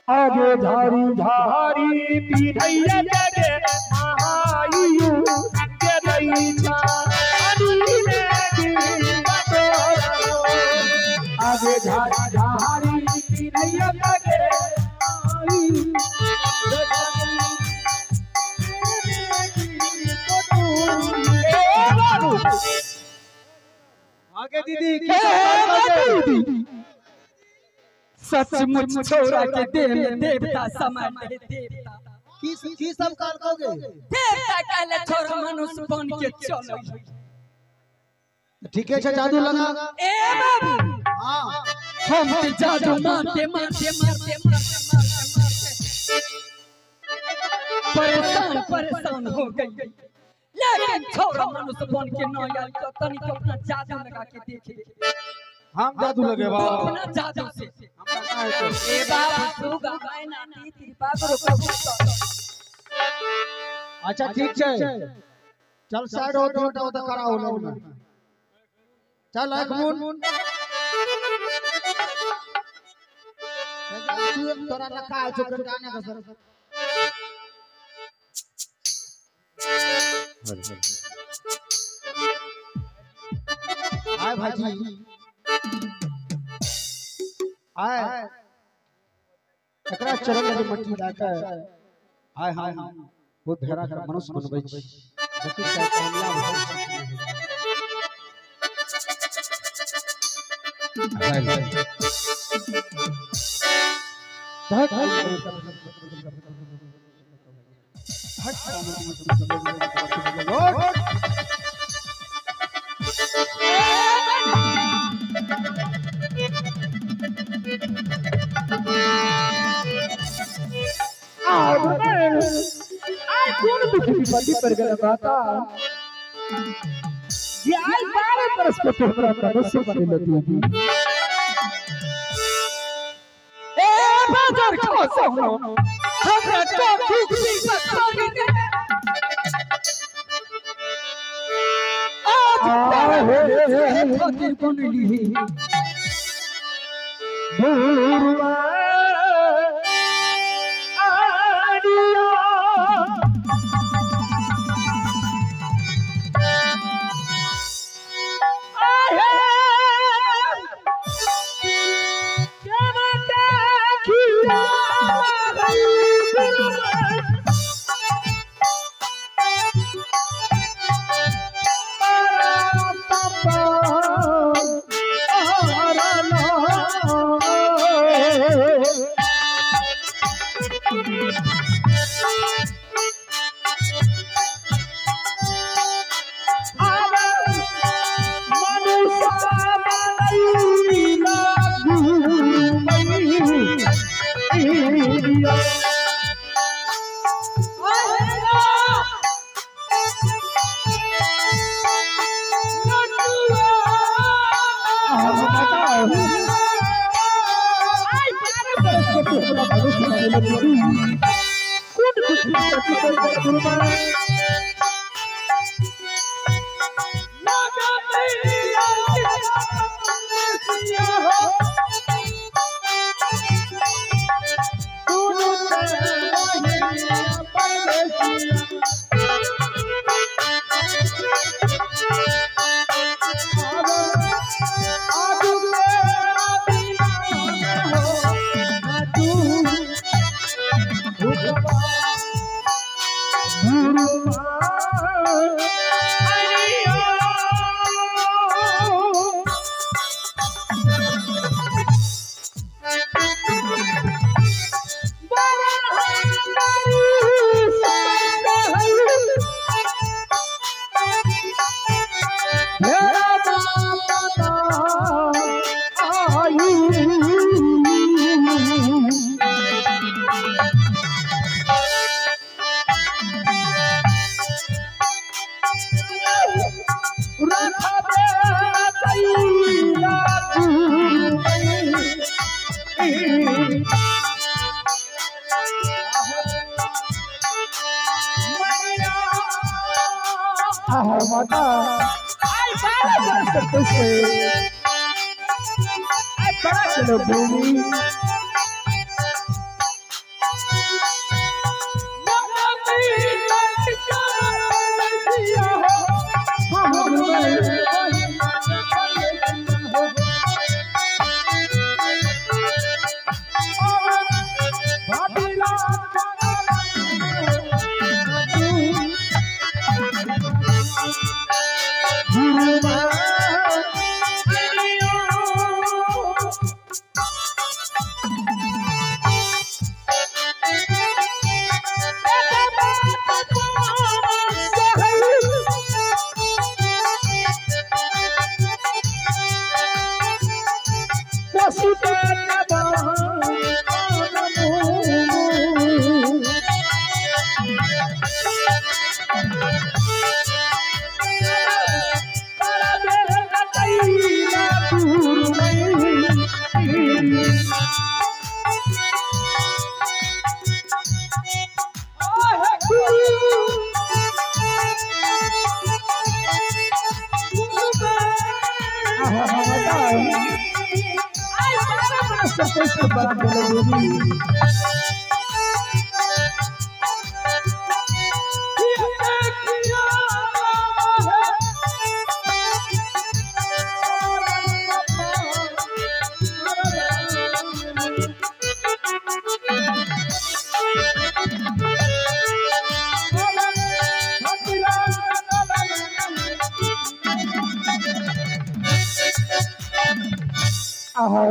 आगे झारी झारी पीढ़ैया जगे आयु के दैछा आगे झारी झारी पीढ़ैया जगे आयु आगे दीदी दीदी सचमुच छोरा के देह में देवता समान है। देवता की सब काल कहोगे? देवता कहले छोरा मनुष्य बन के चलो। ठीक है जादू लगा। ए बाबू हां हम ते जादू मारते मारते मारते मारते परेशान परेशान हो गई, लेकिन छोरा मनुष्य बन के न आयल तो तनी के अपना जादू लगा के देखे। हम जादू लगे बा अपना जादू से। ए बाबू सुगा मैना तीती बाबरो कबूतर। अच्छा ठीक है चल साइड हो तो तो खड़ा हो लाइन में। चल एक मुन तोरा लखा है छोकरा गाने का सर। आए भाजी आए एकरा चरण लगे मट्टी डाके आए हाय वो भेड़ा के मनुष्य बनबै छी देखि चाहे कामयाब हो कौन दुखी विपत्ति पर गए माता ये आई 12 बरस को तोहरा मनुष्य बनेलो दीदी। ए बाजार खसो हमरा को दुख विपत्ति पर गए आज तारे खातिर बनली गुरुआ माता आई 12 बरस से आई बड़ा चलो भूमि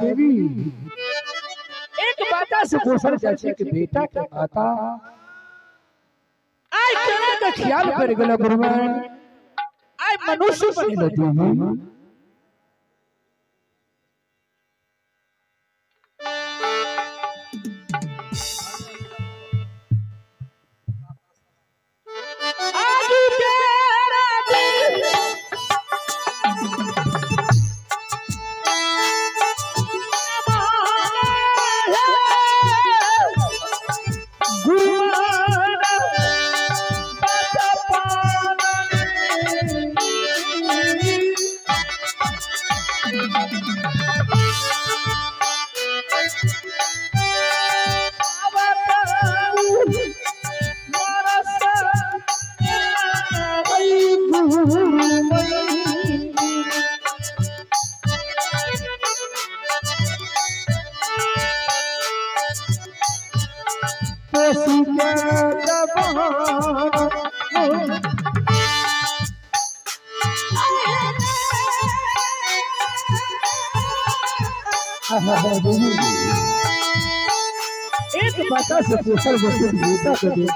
देवी एक माता से पूछल जाय छै कि बेटा के माता आइ केना के ख्याल पड़ गेल गुरुमान आइ मनुष्य बनेलो देवी। एक माता से पूछल बेटा के देवी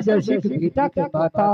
जैसे गीता के माता।